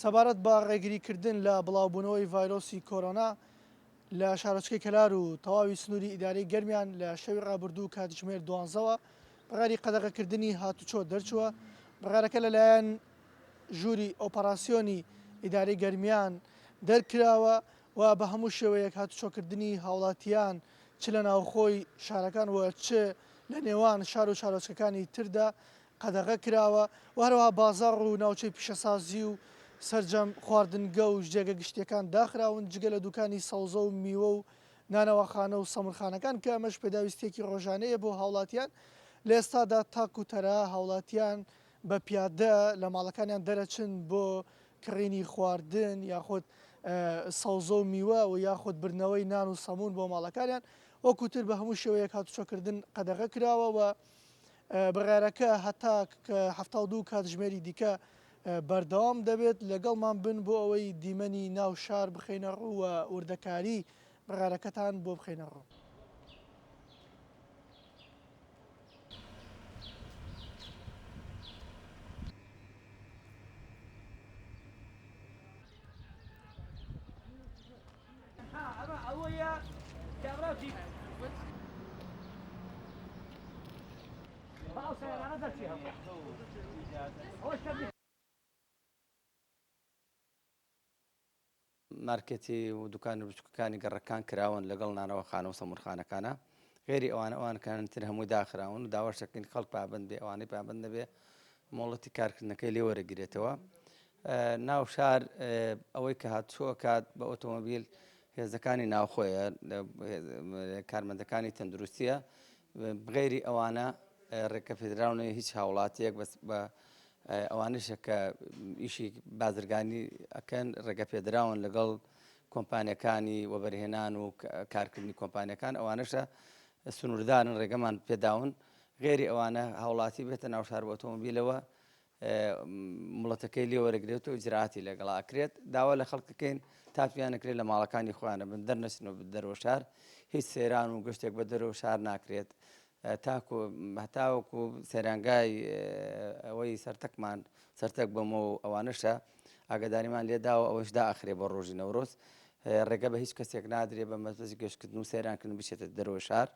سەبارەت بە ڕێگریکردن لە بڵاوبوونەوەی ڤایرۆسی کۆرۆنا لە شارۆچکەی کەلار و تەواوی سنووری ئیدارەی گەرمیان لە شەوی ڕابردوو کاتژمێر دوانزەوە بڕیاری قەدەغەکردنی هاتوچۆ دەرچووە، بڕیارەکە لەلایەن ژووری ئۆپەراسیۆنی ئیدارەی گەرمیان دەرکراوە و بە هەموو شێوەیەک هاتوچۆکردنی هاوڵاتیان چ لە ناوخۆی شارەکان و چ لە نێوان شار و شارۆچکەکانی تردا قەدەغە کراوە و هەروەها بازاڕ و ناوچەی پیشەسازی و سەرجەم خواردنگە و جێگە گشتییەکان داخراون جگە لە دوکانی سەوزە و میوە و نانەواخانە و سەمونخانەکان کە ئەمەش پێداویستییەکی ڕۆژانەیە بۆ هاوڵاتیان لە ئێستادا تاک و تەرا هاوڵاتیان بە پیادە لە ماڵەکانیان دەرەچن بۆ کڕینی خواردن یاخود سەوزە و میوە و یاخود بردنەوەی نان و سەمون بۆ ماڵەکانیان وەکو تر بە هەموو شێوەیەک هاتوچۆکردن قەدەغە کراوە و بڕیارەکە هەتا 72 کاتژمێری دیکە بەردەوام دەبێت لەگەڵمان بن بۆ ئەوەی دیمەنی ناو شار بخەینە ڕوو و وردەکاری بڕیارەکەتان بۆ بخەینە ڕوو. مارکێتی و دوکانە بچوکەکانی گەڕەکان کراون لەگەڵ نانەواخانە و سەمونخانەکانە غێری ئەوانە ئەوانکانن تر هەمووی داخراون و داواش دەکەین خەڵک پابەند بێ ئەوانەی پابەند نەبێ مۆڵەتی کارکردنەکەی لێ وەرەگرێتەوە ناو شار ئەوەی کە هاتوچۆ کات بە ئۆتۆمۆبیل هێزەکانی ناوخۆیە کارمەندەکانی تەندروستیە غێری ئەوانە ڕێکە پێدراونە هیچ هاوڵاتیەک بەس بە ئەوانەشە کە ئیشی بازرگانی ئەکەن ڕێگە پێدراون لەگەڵ کۆمپانیەکانی وەبەرهێنان و کارکردنی کۆمپانیەکان ئەوانەشە سنووردارن ڕێگەمان پێداون غێری ئەوانە هاوڵاتی بێتە ناو شار بە ئۆتۆمۆبیلەوە مڵەتەکەی لێ وەرەگرێت و ئیجراعاتی لەگەڵا ئەکرێت داوا لە خەڵک دەکەین تا پێیان نەکرێت لە ماڵەکانی خۆیانە بن دەرنەچنەوە دەرەوە شار هیچ سەیران و گەشتێک بە دەرەوە شار ناکرێت تاکو هەتاوەکو سەیرانگای ئەوەی سەرتەکمان سەرتەک بەمۆ و ئەوانەشە ئاگاداریمان لێداوە ئەوەش داخرێ بۆ ڕۆژی نەورۆز ڕێگە بە هیچ کەسێک نادرێ بە مەبەستی گەشتکردن و سەیرانکردن بچێتە دەرەوەی شار.